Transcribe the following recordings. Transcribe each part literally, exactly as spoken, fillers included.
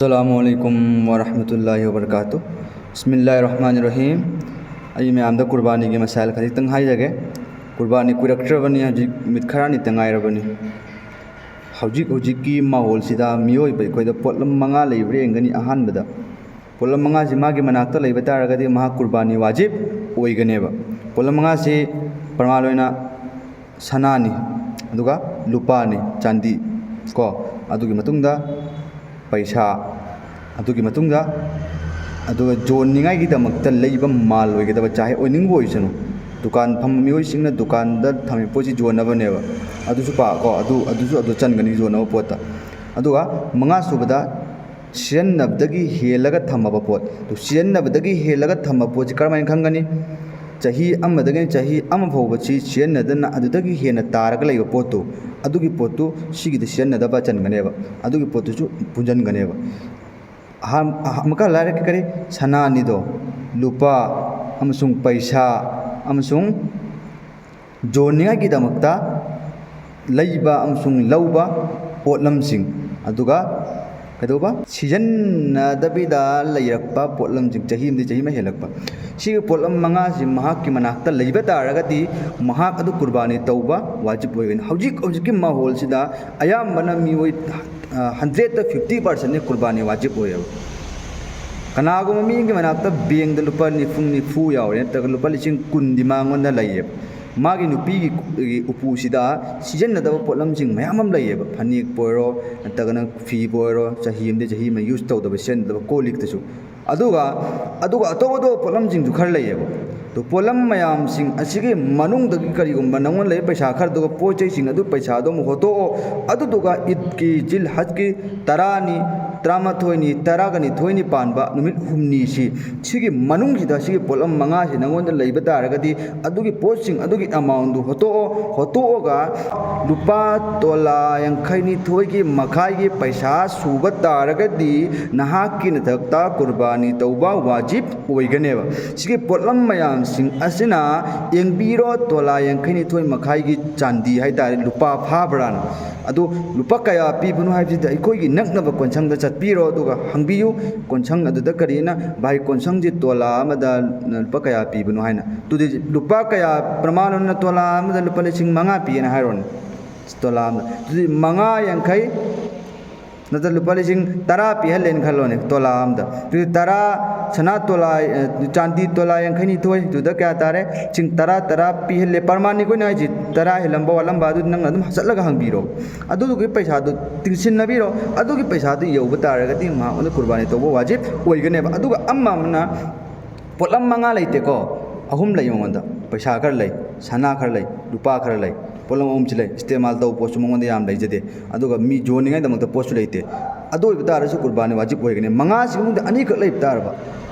ꯑꯁꯁꯂꯥꯃꯨ ꯑꯂꯥꯏꯀꯨꯝ ꯋꯥꯔꯍꯃꯇꯨꯜꯂꯥꯍꯤ ꯋꯥꯕꯔꯀꯥꯇꯨ꯫ ꯕꯤꯁꯃꯤꯜꯂꯥꯍꯤꯔ ꯔꯍꯃꯥꯅꯤꯔ ꯔꯍꯤꯝ꯫ ꯑꯩ ꯃꯌꯥꯝꯗ ꯀꯨꯔꯕꯥꯅꯤꯒꯤ ꯃꯁꯥꯏꯜ ꯈꯖꯤꯛꯇꯪ ꯍꯥꯏꯖꯒꯦ꯫ ꯀꯨꯔꯕꯥꯅꯤ ꯀꯨꯏꯔꯛꯇ꯭ꯔꯕꯅꯤ, ꯍꯧꯖꯤꯛ ꯅꯨꯃꯤꯠ ꯈꯔꯅꯤꯇ ꯉꯥꯏꯔꯕꯅꯤ꯫ ꯍꯧꯖꯤꯛ ꯍꯧꯖꯤꯛꯀꯤ ꯃꯥꯍꯣꯜꯁꯤꯗ ꯃꯤꯑꯣꯏꯕ ꯑꯩꯈꯣꯏꯗ ꯄꯣꯠꯂꯝ ꯃꯉꯥ ꯂꯩꯕ꯭ꯔꯥ ꯌꯦꯡꯒꯅꯤ꯫ ꯑꯍꯥꯟꯕꯗ, ꯄꯣꯠꯂꯝ ꯃꯉꯥꯁꯤ ꯃꯥꯒꯤ ꯃꯅꯥꯛꯇ ꯂꯩꯕ ꯇꯥꯔꯒꯗꯤ ꯃꯍꯥꯛ ꯀꯨꯔꯕꯥꯅꯤ ꯋꯥꯖꯤꯕ ꯑꯣꯏꯒꯅꯦꯕ꯫ ꯄꯣꯠꯂꯝ ꯃꯉꯥꯁꯤ ꯄ꯭ꯔꯃꯥꯟ ꯑꯣꯏꯅ ꯁꯅꯥꯅꯤ, ꯑꯗꯨꯒ ꯂꯨꯄꯥꯅꯤ, ꯆꯥꯟꯗꯤ ꯀꯣ, ꯑꯗꯨꯒꯤ ꯃꯇꯨꯡꯗ ꯄꯩꯁꯥ, ꯑꯗꯨꯒꯤ ꯃꯇꯨꯡꯗ, ꯑꯗꯨꯒ ꯌꯣꯟꯅꯤꯡꯉꯥꯏꯒꯤꯗꯃꯛꯇ ꯂꯩꯕ ꯃꯥꯜ ꯑꯣꯏꯒꯗꯕ, ꯆꯥꯍꯦ ꯑꯣꯏꯅꯤꯡꯕ ꯑꯣꯏꯁꯅꯨ, ꯗꯨꯀꯥꯟ ꯐꯝꯕ ꯃꯤꯑꯣꯏꯁꯤꯡꯅ ꯗꯨꯀꯥꯟꯗ ꯊꯝꯃꯤꯕ ꯄꯣꯠꯁꯤ ꯌꯣꯟꯅꯕꯅꯦꯕ, ꯑꯗꯨꯁꯨ ꯄꯥ ꯀꯣ, ꯑꯗꯨ, ꯑꯗꯨꯁꯨ ꯑꯗꯨ ꯆꯟꯒꯅꯤ ꯌꯣꯟꯅꯕ ꯄꯣꯠꯇ꯫ ꯑꯗꯨꯒ ꯃꯉꯥ ꯁꯨꯕꯗ, ꯁꯤꯖꯤꯟꯅꯕꯗꯒꯤ ꯍꯦꯜꯂꯒ ꯊꯝꯃꯕ ꯄꯣꯠ꯫ ꯑꯗꯨ ꯁꯤꯖꯤꯟꯅꯕꯗꯒꯤ ꯍꯦꯜꯂꯒ ꯊꯝꯕ ꯄꯣꯠꯁꯤ ꯀꯔꯝꯍꯥꯏꯅ ꯈꯪꯒꯅꯤ? ꯆꯍꯤ ꯑꯃꯗꯒꯤꯅ ꯆꯍꯤ ꯑꯃ ꯐꯥꯎꯕꯁꯤ ꯁꯤꯖꯤꯟꯅꯗꯅ ꯑꯗꯨꯗꯒꯤ ꯍꯦꯟꯅ ꯇꯥꯔꯒ ꯂꯩꯕ ꯄꯣꯠꯇꯨ, ꯑꯗꯨꯒꯤ ꯄꯣꯠꯇꯨ ꯁꯤꯒꯤꯗ ꯁꯤꯖꯤꯟꯅꯗꯕ ꯆꯟꯒꯅꯦꯕ, ꯑꯗꯨꯒꯤ ꯄꯣꯠꯇꯨꯁꯨ ꯄꯨꯟꯁꯤꯟꯒꯅꯦꯕ꯫ ꯑꯍꯥꯟ-, ꯑꯍꯥ-, ꯑꯃꯨꯛꯀ ꯍꯜꯂ ꯍꯥꯏꯔꯛꯀꯦ, ꯀꯔꯤ? ꯁꯅꯥꯅꯤꯗꯣ, ꯂꯨꯄꯥ ꯑꯃꯁꯨꯡ ꯄꯩꯁꯥ ꯑꯃꯁꯨꯡ ꯌꯣꯟꯅꯤꯡꯉꯥꯏꯒꯤꯗꯃꯛꯇ ꯂꯩꯕ ꯑꯃꯁꯨꯡ ꯂꯧꯕ ꯄꯣꯠꯂꯝꯁꯤꯡ, ꯑꯗꯨꯒ ꯀꯩꯗꯧꯕ? ꯁꯤꯖꯤꯟꯅꯗꯕꯤꯗ ꯂꯩꯔꯛꯄ ꯄꯣꯠꯂꯝꯁꯤꯡ, ꯆꯍꯤ ꯑꯃꯗꯒꯤ ꯆꯍꯤ ꯑꯃ ꯍꯦꯜꯂꯛꯄ꯫ ꯁꯤꯒꯤ ꯄꯣꯠꯂꯝ ꯃꯉꯥꯁꯤ ꯃꯍꯥꯛꯀꯤ ꯃꯅꯥꯛꯇ ꯂꯩꯕ ꯇꯥꯔꯒꯗꯤ, ꯃꯍꯥꯛ ꯑꯗꯨ ꯀꯨꯔꯕꯥꯅꯤ ꯇꯧꯕ ꯋꯥꯖꯤꯕ ꯑꯣꯏꯒꯅꯤ꯫ ꯍꯧꯖꯤꯛ ꯍꯧꯖꯤꯛꯀꯤ ꯃꯥꯍꯣꯜꯁꯤꯗ ꯑꯌꯥꯝꯕꯅ ꯃꯤꯑꯣꯏ, ꯑ, ꯍꯟꯗ꯭ꯔꯦꯠꯇ ꯐꯤꯐꯇꯤ ꯄꯥꯔꯁꯦꯟꯅꯤ ꯀꯨꯔꯕꯥꯅꯤ ꯋꯥꯖꯤꯕ ꯑꯣꯏꯌꯦꯕ꯫ ꯀꯅꯥꯒꯨꯝꯕ ꯃꯤꯒꯤ ꯃꯅꯥꯛꯇ ꯕꯦꯡꯗ ꯂꯨꯄꯥ ꯅꯤꯐꯨ, ꯅꯤꯐꯨ ꯌꯥꯎꯔꯦ, ꯅꯠꯇ꯭ꯔꯒ ꯂꯨꯄꯥ ꯂꯤꯁꯤꯡ ꯀꯨꯟꯗꯤ ꯃꯉꯣꯟꯗ ꯂꯩꯌꯦꯕ꯫ ꯃꯥꯒꯤ ꯅꯨꯄꯤꯒꯤ ꯎꯄꯨꯁꯤꯗ ꯁꯤꯖꯤꯟꯅꯗꯕ ꯄꯣꯠꯂꯝꯁꯤꯡ ꯃꯌꯥꯝ ꯑꯃ ꯂꯩꯌꯦꯕ꯫ ꯐꯅꯦꯛꯄꯨ ꯑꯣꯏꯔꯣ, ꯅꯠꯇ꯭ꯔꯒꯅ ꯐꯤꯕꯨ ꯑꯣꯏꯔꯣ, ꯆꯍꯤ ꯑꯃꯗꯒꯤ ꯆꯍꯤ ꯑꯃ use ꯇꯧꯗꯕ, ꯁꯤꯖꯤꯟꯅꯗꯕ ꯀꯣꯜ ꯂꯤꯛꯇꯁꯨ꯫ ꯑꯗꯨꯒ, ꯑꯗꯨꯒ ꯑꯇꯣꯞ ꯑꯇꯣꯞꯄ ꯄꯣꯠꯂꯝꯁꯤꯡꯁꯨ ꯈꯔ ꯂꯩꯌꯦꯕ꯫ ꯑꯗꯨ ꯄꯣꯠꯂꯝ ꯃꯌꯥꯝꯁꯤꯡ ꯑꯁꯤꯒꯤ ꯃꯅꯨꯡꯗꯒꯤ ꯀꯔꯤꯒꯨꯝꯕ ꯅꯪꯉꯣꯟꯗ ꯂꯩꯕ ꯄꯩꯁꯥ ꯈꯔꯗꯨꯒ ꯄꯣꯠ ꯆꯩꯁꯤꯡ ꯑꯗꯨ, ꯄꯩꯁꯥꯗꯣ ꯑꯃꯨꯛ ꯍꯣꯠꯇꯣꯛꯑꯣ꯫ ꯑꯗꯨꯗꯨꯒ ꯏꯗꯀꯤ, ꯖꯤꯜ ꯍꯖꯀꯤ ꯇꯔꯥꯅꯤ, ꯇꯔꯥꯃꯥꯊꯣꯏꯅꯤ, ꯇꯔꯥꯒ ꯅꯤꯊꯣꯏꯅꯤ ꯄꯥꯟꯕ ꯅꯨꯃꯤꯠ ꯍꯨꯝꯅꯤꯁꯤ, ꯁꯤꯒꯤ ꯃꯅꯨꯡꯁꯤꯗ ꯁꯤꯒꯤ ꯄꯣꯠꯂꯝ ꯃꯉꯥꯁꯤ ꯅꯪꯉꯣꯟꯗ ꯂꯩꯕ ꯇꯥꯔꯒꯗꯤ, ꯑꯗꯨꯒꯤ ꯄꯣꯠꯁꯤꯡ ꯑꯗꯨꯒꯤ amount ꯗꯨ ꯍꯣꯠꯇꯣꯛꯑꯣ꯫ ꯍꯣꯠꯇꯣꯛꯑꯒ ꯂꯨꯄꯥ ꯇꯣꯂꯥ ꯌꯥꯡꯈꯩ ꯅꯤꯊꯣꯏꯒꯤ ꯃꯈꯥꯏꯒꯤ ꯄꯩꯁꯥ ꯁꯨꯕ ꯇꯥꯔꯒꯗꯤ, ꯅꯍꯥꯛꯀꯤ ꯅꯊꯛꯇ ꯀꯨꯔꯕꯥꯅꯤ ꯇꯧꯕ ꯋꯥꯖꯤꯕ ꯑꯣꯏꯒꯅꯦꯕ꯫ ꯁꯤꯒꯤ ꯄꯣꯠꯂꯝ ꯃꯌꯥꯝꯁꯤꯡ ꯑꯁꯤꯅ ꯌꯦꯡꯕꯤꯔꯣ, ꯇꯣꯂꯥ ꯌꯥꯡꯈꯩ ꯅꯤꯊꯣꯏ ꯃꯈꯥꯏꯒꯤ ꯆꯥꯟꯗꯤ ꯍꯥꯏꯇꯥꯔꯦ, ꯂꯨꯄꯥ ꯐꯥꯕ꯭ꯔꯥꯅ꯫ ꯑꯗꯨ ꯂꯨꯄꯥ ꯀꯌꯥ ꯄꯤꯕꯅꯣ ꯍꯥꯏꯕꯁꯤꯗ ꯑꯩꯈꯣꯏꯒꯤ ꯅꯛꯅꯕ ꯀꯣꯟꯁꯪꯗ ꯆꯠꯄꯤꯔꯣ, ꯑꯗꯨꯒ ꯍꯪꯕꯤꯌꯨ, ꯀꯣꯟꯁꯪ ꯑꯗꯨꯗ ꯀꯔꯤꯅ, "ꯚꯥꯏ, ꯀꯣꯟꯁꯪꯁꯤ ꯇꯣꯂꯥ ꯑꯃꯗ ꯂꯨꯄꯥ ꯀꯌꯥ ꯄꯤꯕꯅꯣ?" ꯍꯥꯏꯅ꯫ ꯑꯗꯨꯗꯤ ꯂꯨꯄꯥ ꯀꯌꯥ ꯄ꯭ꯔꯃꯥꯟ ꯑꯣꯏꯅ ꯇꯣꯂꯥ ꯑꯃꯗ ꯂꯨꯄꯥ ꯂꯤꯁꯤꯡ ꯃꯉꯥ ꯄꯤꯌꯦꯅ ꯍꯥꯏꯔꯣꯅꯦ, ꯇꯣꯂꯥ ꯑꯃꯗ꯫ ꯑꯗꯨꯗꯤ ꯃꯉꯥ ꯌꯥꯡꯈꯩ ꯅꯠꯇ꯭ꯔ ꯂꯨꯄꯥ ꯂꯤꯁꯤꯡ ꯇꯔꯥ ꯄꯤꯍꯜꯂꯦꯅ ꯈꯜꯂꯣꯅꯦ ꯇꯣꯂꯥ ꯑꯃꯗ꯫ ꯑꯗꯨꯗꯤ ꯇꯔꯥ, ꯁꯅꯥ ꯇꯣꯂꯥ, ꯑ, ꯆꯥꯟꯗꯤ ꯇꯣꯂꯥ ꯌꯥꯡꯈꯩꯅꯤꯊꯣꯏ, ꯑꯗꯨꯗ ꯀꯌꯥ ꯇꯥꯔꯦ? ꯂꯤꯁꯤꯡ ꯇꯔꯥ, ꯇꯔꯥ ꯄꯤꯍꯜꯂꯦ꯫ ꯄ꯭ꯔꯃꯥꯟꯅꯤ ꯑꯩꯈꯣꯏꯅ ꯍꯥꯏꯁꯤ, ꯇꯔꯥ ꯍꯦꯜꯂꯝꯕ ꯋꯥꯠꯂꯝꯕ ꯑꯗꯨꯗꯤ ꯅꯪꯅ ꯑꯗꯨꯝ ꯆꯠꯂꯒ ꯍꯪꯕꯤꯔꯣ꯫ ꯑꯗꯨꯗꯨꯒꯤ ꯄꯩꯁꯥꯗꯨ ꯇꯤꯡꯁꯤꯟꯅꯕꯤꯔꯣ꯫ ꯑꯗꯨꯒꯤ ꯄꯩꯁꯥꯗꯨ ꯌꯧꯕ ꯇꯥꯔꯒꯗꯤ ꯃꯉꯣꯟꯗ ꯀꯨꯔꯕꯥꯅꯤ ꯇꯧꯕ ꯋꯥꯖꯤꯕ ꯑꯣꯏꯒꯅꯦꯕ꯫ ꯑꯗꯨꯒ ꯑꯃ ꯑꯃꯅ ꯄꯣꯠꯂꯝ ꯃꯉꯥ ꯂꯩꯇꯦꯀꯣ, ꯑꯍꯨꯝ ꯂꯩ ꯃꯉꯣꯟꯗ꯫ ꯄꯩꯁꯥ ꯈꯔ ꯂꯩ, ꯁꯅꯥ ꯈꯔ ꯂꯩ, ꯂꯨꯄꯥ ꯈꯔ ꯂꯩ, ꯄꯣꯠꯂꯝ ꯑꯍꯨꯝꯁꯤ ꯂꯩ꯫ ꯏꯁꯇꯦꯃꯥꯜ ꯇꯧꯕ ꯄꯣꯠꯁꯨ ꯃꯉꯣꯟꯗ ꯌꯥꯝ ꯂꯩꯖꯗꯦ, ꯑꯗꯨꯒ ꯃꯤ ꯌꯣꯟꯅꯤꯡꯉꯥꯏꯗꯃꯛꯇ ꯄꯣꯠꯁꯨ ꯂꯩꯇꯦ꯫ ꯑꯗꯨ ꯑꯣꯏꯕ ꯇꯥꯔꯁꯨ ꯀꯨꯔꯕꯥꯅꯤ ꯋꯥꯖꯤꯕ ꯑꯣꯏꯒꯅꯤ꯫ ꯃꯉꯥꯁꯤꯒꯤ ꯃꯅꯨꯡꯗ ꯑꯅꯤꯈꯛ ꯂꯩꯕ ꯇꯥꯔꯕ,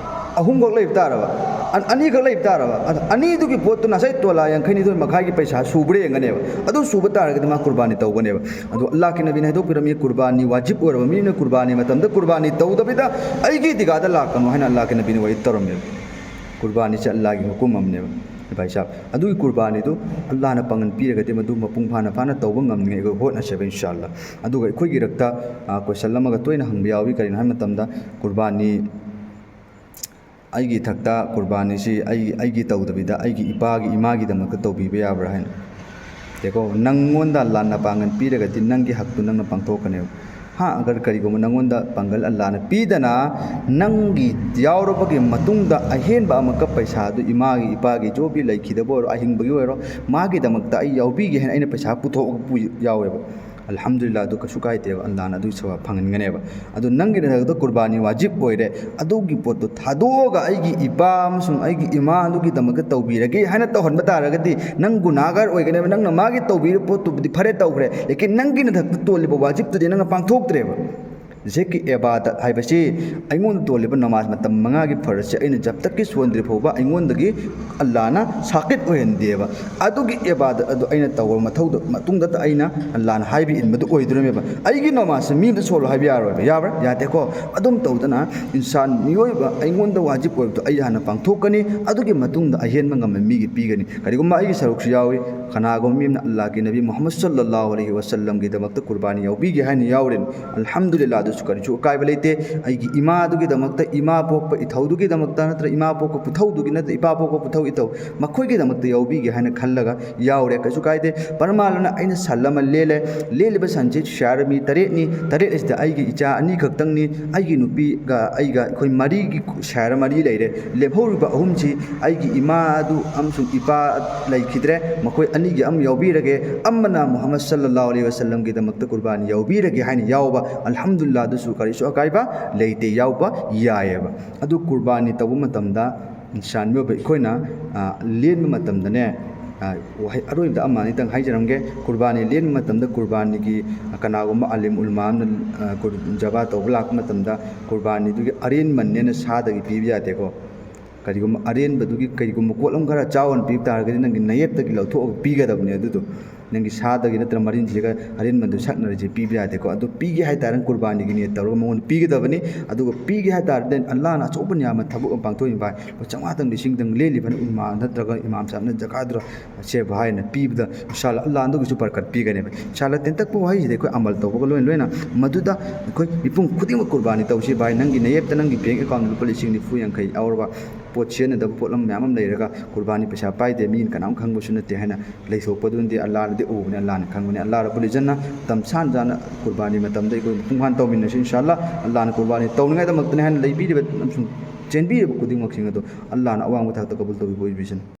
ꯑꯍꯨꯝꯈꯛ ꯂꯩꯕ ꯇꯥꯔꯕ, ꯑ-, ꯑꯅꯤꯈꯛ ꯂꯩꯕ ꯇꯥꯔꯕ, ꯑꯗ ꯑꯅꯤꯗꯨꯒꯤ ꯄꯣꯠꯇꯨ ꯉꯁꯥꯏ ꯇꯣꯂꯥ ꯌꯥꯡꯈꯩꯅꯤꯊꯣꯏ ꯃꯈꯥꯏꯒꯤ ꯄꯩꯁꯥ ꯁꯨꯕ꯭ꯔꯥ ꯌꯦꯡꯒꯅꯦꯕ꯫ ꯑꯗꯨ ꯁꯨꯕ ꯇꯥꯔꯒꯗꯤ ꯃꯥ ꯀꯨꯔꯕꯥꯅꯤ ꯇꯧꯒꯅꯦꯕ꯫ ꯑꯗꯣ ꯑꯜꯂꯥꯍꯀꯤ ꯅꯕꯤꯅ ꯍꯥꯏꯗꯣꯛꯄꯤꯔꯝꯃꯤ, ꯀꯨꯔꯕꯥꯅꯤ ꯋꯥꯖꯤꯕ ꯑꯣꯏꯔꯕ ꯃꯤꯅ ꯀꯨꯔꯕꯥꯅꯤ ꯃꯇꯝꯗ ꯀꯨꯔꯕꯥꯅꯤ ꯇꯧꯗꯕꯤꯗ ꯑꯩꯒꯤ ꯏꯗꯤꯒꯥꯗ ꯂꯥꯛꯀꯅꯨ ꯍꯥꯏꯅ ꯑꯜꯂꯥꯍꯀꯤ ꯅꯕꯤꯅ ꯋꯥꯔꯤ ꯇꯧꯔꯝꯃꯦꯕ꯫ ꯀꯨꯔꯕꯥꯅꯤꯁꯦ ꯑꯜꯂꯥꯍꯒꯤ ꯍꯨꯀꯨꯝ ꯑꯃꯅꯦꯕ, ꯚꯥꯏ ꯁꯥꯍꯕ꯫ ꯑꯗꯨꯒꯤ ꯀꯨꯔꯕꯥꯅꯤꯗꯨ ꯑꯜꯂꯥꯍꯅ ꯄꯥꯡꯒꯟ ꯄꯤꯔꯒꯗꯤ ꯃꯗꯨ ꯃꯄꯨꯡ ꯐꯥꯅ ꯐꯥꯅ ꯇꯧꯕ ꯉꯝꯅꯤꯡꯉꯥꯏ ꯑꯩꯈꯣꯏ ꯍꯣꯠꯅꯁꯦꯕ, ꯏꯟꯁꯥ ꯑꯜꯂꯥꯍ꯫ ꯑꯗꯨꯒ ꯑꯩꯈꯣꯏꯒꯤ ꯏꯔꯛꯇ, ꯑ, ꯀꯣꯏꯁꯟ ꯑꯃꯒ ꯇꯣꯏꯅ ꯍꯪꯕ ꯌꯥꯎꯏ, ꯀꯔꯤꯅꯣ ꯍꯥꯏꯕ ꯃꯇꯝꯗ, ꯀꯨꯔꯕꯥꯅꯤ, ꯑꯩꯒꯤ ꯏꯊꯛꯇ ꯀꯨꯔꯕꯥꯅꯤꯁꯤ ꯑꯩ, ꯑꯩꯒꯤ ꯇꯧꯗꯕꯤꯗ ꯑꯩꯒꯤ ꯏꯄꯥꯒꯤ, ꯏꯃꯥꯒꯤꯗꯃꯛꯇ ꯇꯧꯕꯤꯕ ꯌꯥꯕ꯭ꯔꯥ ꯍꯥꯏꯅ꯫ ꯌꯦꯡꯉꯣ, ꯅꯪꯉꯣꯟꯗ ꯑꯜꯂꯥꯍꯅ ꯄꯥꯡꯒꯟ ꯄꯤꯔꯒꯗꯤ ꯅꯪꯒꯤ ꯍꯛꯇꯨ ꯅꯪꯅ ꯄꯥꯡꯊꯣꯛꯀꯅꯦꯕ꯫ ꯍꯥ, ꯑꯒꯔ ꯀꯔꯤꯒꯨꯝꯕ ꯅꯪꯉꯣꯟꯗ ꯄꯥꯡꯒꯜ ꯑꯜꯂꯥꯍꯅ ꯄꯤꯗꯅ ꯅꯪꯒꯤ ꯌꯥꯎꯔꯕꯒꯤ ꯃꯇꯨꯡꯗ ꯑꯍꯦꯟꯕ ꯑꯃꯨꯛꯀ ꯄꯩꯁꯥꯗꯨ ꯏꯃꯥꯒꯤ, ꯏꯄꯥꯒꯤ, ꯖꯣꯕꯤ ꯂꯩꯈꯤꯗꯕ ꯑꯣꯏꯔꯣ, ꯑꯍꯤꯡꯕꯒꯤ ꯑꯣꯏꯔꯣ, ꯃꯥꯒꯤꯗꯃꯛꯇ ꯑꯩ ꯌꯥꯎꯕꯤꯒꯦ ꯍꯥꯏꯅ ꯑꯩꯅ ꯄꯩꯁꯥ ꯄꯨꯊꯣꯛꯑꯒ ꯄꯨ-, ꯌꯥꯎꯋꯦꯕ꯫ ꯑꯜꯍꯝꯗꯨꯂꯤꯜꯂꯥꯍ, ꯑꯗꯨ ꯀꯩꯁꯨ ꯀꯥꯏꯗꯦꯕ, ꯑꯜꯂꯥꯍꯅ ꯑꯗꯨꯒꯤ ꯁꯋꯥꯕ ꯐꯪꯍꯟꯒꯅꯦꯕ꯫ ꯑꯗꯨ ꯅꯪꯒꯤ ꯅꯊꯛꯇ ꯀꯨꯔꯕꯥꯅꯤ ꯋꯥꯖꯤꯕ ꯑꯣꯏꯔꯦ, ꯑꯗꯨꯒꯤ ꯄꯣꯠꯇꯣ ꯊꯥꯗꯣꯛꯑꯒ ꯑꯩꯒꯤ ꯏꯄꯥ ꯑꯃꯁꯨꯡ ꯑꯩꯒꯤ ꯏꯃꯥ ꯑꯗꯨꯒꯤꯗꯃꯛꯇ ꯇꯧꯕꯤꯔꯒꯦ ꯍꯥꯏꯅ ꯇꯧꯍꯟꯕ ꯇꯥꯔꯒꯗꯤ ꯅꯪ ꯒꯨꯅꯥꯒꯥꯔ ꯑꯣꯏꯒꯅꯦꯕ꯫ ꯅꯪꯅ ꯃꯥꯒꯤ ꯇꯧꯕꯤꯔꯤꯕ ꯄꯣꯠꯇꯨꯕꯨꯗꯤ ꯐꯔꯦ, ꯇꯧꯈ꯭ꯔꯦ, ꯂꯦꯀꯤꯟ ꯅꯪꯒꯤ ꯅꯊꯛꯇ ꯇꯣꯜꯂꯤꯕ ꯋꯥꯖꯤꯕꯇꯨꯗꯤ ꯅꯪꯅ ꯄꯥꯡꯊꯣꯛꯇ꯭ꯔꯦꯕ꯫ ꯖꯦꯛꯀꯤ ꯏꯕꯥꯗꯠ ꯍꯥꯏꯕꯁꯤ ꯑꯩꯉꯣꯟꯗ ꯇꯣꯜꯂꯤꯕ ꯅꯃꯥꯖ ꯃꯇꯝ ꯃꯉꯥꯒꯤ ꯐꯔꯖꯁꯦ ꯑꯩꯅ ꯖꯕ ꯇꯛꯀꯤ ꯁꯣꯟꯗ꯭ꯔꯤ ꯐꯥꯎꯕ ꯑꯩꯉꯣꯟꯗꯒꯤ ꯑꯜꯂꯥꯅ ꯁꯥꯀꯤꯠ ꯑꯣꯏꯍꯟꯗꯦꯕ꯫ ꯑꯗꯨꯒꯤ ꯏꯕꯥꯗꯠ ꯑꯗꯨ ꯑꯩꯅ ꯇꯧꯔꯕ ꯃꯊꯧꯗ ꯃꯇꯨꯡꯗꯇ ꯑꯩꯅ ꯑꯜꯂꯥꯅ ꯍꯥꯏꯕ ꯏꯟꯕꯗꯨ ꯑꯣꯏꯗꯣꯔꯤꯃꯦꯕ꯫ ꯑꯩꯒꯤ ꯅꯃꯥꯖꯁꯦ ꯃꯤ ꯑꯃꯗ ꯁꯣꯜꯂꯣ ꯍꯥꯏꯕ ꯌꯥꯔꯣꯏꯕ, ꯌꯥꯕ꯭ꯔꯥ? ꯌꯥꯗꯦꯀꯣ꯫ ꯑꯗꯨꯝ ꯇꯧꯗꯅ ꯏꯟꯁꯥꯟ ꯃꯤꯑꯣꯏꯕ ꯑꯩꯉꯣꯟꯗ ꯋꯥꯖꯤꯕ ꯑꯣꯏꯕꯗꯣ ꯑꯩ ꯍꯥꯟꯅ ꯄꯥꯡꯊꯣꯛꯀꯅꯤ, ꯑꯗꯨꯒꯤ ꯃꯇꯨꯡꯗ ꯑꯍꯦꯟꯕ ꯉꯝꯕ ꯃꯤꯒꯤ ꯄꯤꯒꯅꯤ꯫ ꯀꯔꯤꯒꯨꯝꯕ ꯑꯩꯒꯤ ꯁꯔꯨꯛꯁꯨ ꯌꯥꯎꯏ, ꯀꯅꯥꯒꯨꯝꯕ ꯃꯤ ꯑꯃꯅ ꯑꯜꯂꯥꯍꯒꯤ ꯅꯕꯤ ꯃꯨꯍꯝꯃꯗ ꯁꯜꯂꯜꯂꯥꯍꯨ ꯑꯂꯩꯍꯤ ꯋꯥꯁꯜꯂꯝꯒꯤꯗꯃꯛꯇ ꯀꯨꯔꯕꯥꯅꯤ ꯌꯥꯎꯕꯤꯒꯦ ꯍꯥꯏꯅ ꯌꯥꯎꯔꯦ, ꯑꯜꯍꯝꯗꯨꯂꯤꯜꯂꯥꯍ, ꯑꯗꯨꯁꯨ ꯀꯔꯤꯁꯨ ꯑꯀꯥꯏꯕ ꯂꯩꯇꯦ꯫ ꯑꯩꯒꯤ ꯏꯃꯥꯗꯨꯒꯤꯗꯃꯛꯇ, ꯏꯃꯥ ꯄꯣꯛꯄ ꯏꯊꯧꯗꯨꯒꯤꯗꯃꯛꯇ, ꯅꯠꯇ꯭ꯔ ꯏꯃꯥ ꯄꯣꯛꯄ ꯄꯨꯊꯧꯗꯨꯒꯤ, ꯅꯠꯇ꯭ꯔ ꯏꯄꯥ ꯄꯣꯛꯄ ꯄꯨꯊꯧ ꯏꯊꯧ, ꯃꯈꯣꯏꯒꯤꯗꯃꯛꯇ ꯌꯥꯎꯕꯤꯒꯦ ꯍꯥꯏꯅ ꯈꯜꯂꯒ ꯌꯥꯎꯔꯦ, ꯀꯩꯁꯨ ꯀꯥꯏꯗꯦ꯫ ꯄꯔꯃꯥꯜꯂꯅ ꯑꯩꯅ ꯁꯟ ꯑꯃ ꯂꯦꯜꯂꯦ, ꯂꯦꯜꯂꯤꯕ ꯁꯟꯁꯤ ꯁꯤꯌꯥꯔ ꯃꯤ ꯇꯔꯦꯠꯅꯤ, ꯇꯔꯦꯠ ꯑꯁꯤꯗ ꯑꯩꯒꯤ ꯏꯆꯥ ꯑꯅꯤ ꯈꯛꯇꯪꯅꯤ, ꯑꯩꯒꯤ ꯅꯨꯄꯤꯒ ꯑꯩꯒ ꯑꯩꯈꯣꯏ ꯃꯔꯤꯒꯤ ꯁꯤꯌꯥꯔ ꯃꯔꯤ ꯂꯩꯔꯦ꯫ ꯂꯦꯝꯍꯧꯔꯤꯕ ꯑꯍꯨꯝꯁꯤ ꯑꯩꯒꯤ ꯏꯃꯥ ꯑꯗꯨ ꯑꯃꯁꯨꯡ ꯏꯄꯥ ꯂꯩꯈꯤꯗ꯭ꯔꯦ, ꯃꯈꯣꯏ ꯑꯅꯤꯒꯤ ꯑꯃ ꯌꯥꯎꯕꯤꯔꯒꯦ, ꯑꯃꯅ ꯃꯨꯍꯝꯃꯗ ꯁꯜꯂꯜꯂꯥꯍꯨ ꯑꯂꯩꯍꯤ ꯋꯥꯁꯜꯂꯝꯒꯤꯗꯃꯛꯇ ꯀꯨꯔꯕꯥꯅꯤ ꯌꯥꯎꯕꯤꯔꯒꯦ ꯍꯥꯏꯅ ꯌꯥꯎꯕ, ꯑꯜꯍꯝꯗꯨꯂꯤꯜꯂꯥꯍ, ꯑꯗꯨꯁꯨ ꯀꯔꯤꯁꯨ ꯑꯀꯥꯏꯕ ꯂꯩꯇꯦ, ꯌꯥꯎꯕ ꯌꯥꯏꯑꯕ꯫ ꯑꯗꯨ ꯀꯨꯔꯕꯥꯅꯤ ꯇꯧꯕ ꯃꯇꯝꯗ ꯏꯟꯁꯥꯟ ꯃꯤꯑꯣꯏꯕ ꯑꯩꯈꯣꯏꯅ, ꯑ, ꯂꯦꯟꯕ ꯃꯇꯝꯗꯅꯦ, ꯑ, ꯋꯥꯍꯩ ꯑꯔꯣꯏꯕꯗ ꯑꯃ ꯑꯅꯤꯇꯪ ꯍꯥꯏꯖꯔꯝꯒꯦ꯫ ꯀꯨꯔꯕꯥꯅꯤ ꯂꯦꯟꯕ ꯃꯇꯝꯗ ꯀꯨꯔꯕꯥꯅꯤꯒꯤ, ꯑ, ꯀꯅꯥꯒꯨꯝꯕ ꯑꯥꯂꯤꯝ ꯎꯂꯃꯥ ꯑꯃꯅ, ꯑ, ꯀꯨꯔ-, ꯖꯕꯥ ꯇꯧꯕ ꯂꯥꯛꯄ ꯃꯇꯝꯗ ꯀꯨꯔꯕꯥꯅꯤꯗꯨꯒꯤ ꯑꯔꯦꯟꯃꯟꯅꯦꯅ ꯁꯥꯗꯒꯤ ꯄꯤꯕ ꯌꯥꯗꯦꯀꯣ꯫ ꯀꯔꯤꯒꯨꯝꯕ ꯑꯔꯦꯟꯕꯗꯨꯒꯤ ꯀꯔꯤꯒꯨꯝꯕ ꯄꯣꯠꯂꯝ ꯈꯔ ꯆꯥꯎꯅ ꯄꯤꯕ ꯇꯥꯔꯒꯗꯤ ꯅꯪꯒꯤ ꯅꯌꯦꯞꯇꯒꯤ ꯂꯧꯊꯣꯛꯑꯒ ꯄꯤꯒꯗꯕꯅꯤ꯫ ꯑꯗꯨꯗꯣ ꯅꯪꯒꯤ ꯁꯥꯗꯒꯤ ꯅꯠꯇ꯭ꯔ ꯃꯔꯤꯟꯁꯤꯒ ꯑꯔꯦꯟꯕꯗꯨ ꯁꯛꯅꯔꯤꯁꯦ ꯄꯤꯕ ꯌꯥꯗꯦꯀꯣ꯫ ꯑꯗꯨ ꯄꯤꯒꯦ ꯍꯥꯏꯇꯥꯔꯦ, ꯀꯨꯔꯕꯥꯅꯤꯒꯤ ꯅꯤꯌꯠ ꯇꯧꯔꯒ ꯃꯉꯣꯟꯗ ꯄꯤꯒꯗꯕꯅꯤ꯫ ꯑꯗꯨꯒ ꯄꯤꯒꯦ ꯍꯥꯏꯇꯥꯔꯗꯤ ꯑꯜꯂꯥꯍꯅ ꯑꯆꯧꯕ ꯅꯤꯌꯥꯃꯠ ꯊꯕꯛ ꯑꯃ ꯄꯥꯡꯊꯣꯛꯏ ꯚꯥꯏ꯫ ꯂꯨꯄꯥ ꯆꯥꯝꯃꯉꯥꯇꯪ, ꯂꯤꯁꯤꯡꯗꯪ ꯂꯦꯜꯂꯤꯕꯅ ꯎꯂꯃꯥ ꯅꯠꯇ꯭ꯔꯒ ꯏꯃꯥꯝ ꯁꯥꯍꯕꯅ ꯖꯀꯥꯠꯇꯨꯔ ꯁꯦ ꯚꯥꯏꯅ ꯄꯤꯕꯗ, ꯏꯟꯁꯥ ꯑꯜꯂꯥꯍ, ꯑꯜꯂꯥꯍ ꯑꯗꯨꯒꯤꯁꯨ ꯕꯔꯀꯠ ꯄꯤꯒꯅꯦꯕ꯫ ꯏꯟꯁꯥ ꯑꯜꯂꯥꯍ, ꯇꯦꯟꯇꯛꯄ ꯋꯥꯍꯩꯁꯤꯗ ꯑꯩꯈꯣꯏ ꯑꯃꯜ ꯇꯧꯕꯒ ꯂꯣꯏꯅ ꯂꯣꯏꯅ ꯃꯗꯨꯗ ꯑꯩꯈꯣꯏ ꯃꯤꯄꯨꯝ ꯈꯨꯗꯤꯡꯃꯛ ꯀꯨꯔꯕꯥꯅꯤ ꯇꯧꯁꯤ ꯚꯥꯏ꯫ ꯅꯪꯒꯤ ꯅꯌꯦꯞꯇ, ꯅꯪꯒꯤ ꯕꯦꯡ ꯑꯦꯀꯥꯎꯟꯗ ꯂꯨꯄꯥ ꯂꯤꯁꯤꯡ ꯅꯤꯐꯨ ꯌꯥꯡꯈꯩ ꯌꯥꯎꯔꯕ ꯄꯣꯠ ꯁꯤꯖꯤꯟꯅꯗꯕ ꯄꯣꯠꯂꯝ ꯃꯌꯥꯝ ꯑꯃ ꯂꯩꯔꯒ ꯀꯨꯔꯕꯥꯅꯤ ꯄꯩꯁꯥ ꯄꯥꯏꯗꯦ, ꯃꯤꯅ ꯀꯅꯥꯝ ꯈꯪꯕꯁꯨ ꯅꯠꯇꯦ ꯍꯥꯏꯅ ꯂꯩꯊꯣꯛꯄꯗꯨꯅꯗꯤ ꯑꯜꯂꯥꯍꯅꯗꯤ ꯎꯕꯅꯤ, ꯑꯜꯂꯥꯍꯅ ꯈꯪꯕꯅꯤ꯫ ꯑꯜꯂꯥꯍ ꯔꯕꯨꯜ ꯏꯖꯠꯅ ꯃꯇꯝ ꯁꯥꯟ ꯆꯥꯅ ꯀꯨꯔꯕꯥꯅꯤ ꯃꯇꯝꯗ ꯑꯩꯈꯣꯏ ꯃꯄꯨꯡ ꯐꯥꯅ ꯇꯧꯃꯤꯟꯅꯁꯤ ꯏꯟꯁꯥ ꯑꯜꯂꯥꯍ꯫ ꯑꯜꯂꯥꯍꯅ ꯀꯨꯔꯕꯥꯅꯤ ꯇꯧꯅꯤꯡꯉꯥꯏꯗꯃꯛꯇꯅꯤ ꯍꯥꯏꯅ ꯂꯩꯕꯤꯔꯤꯕ ꯑꯃꯁꯨꯡ ꯆꯦꯟꯕꯤꯔꯤꯕ ꯈꯨꯗꯤꯡꯃꯛꯁꯤꯡ ꯑꯗꯨ ꯑꯜꯂꯥꯍꯅ ꯑꯋꯥꯡꯕ ꯊꯥꯛꯇ ꯀꯕꯨꯜ ꯇꯧꯕꯤꯕ ꯑꯣꯏꯕꯤꯁꯅꯨ꯫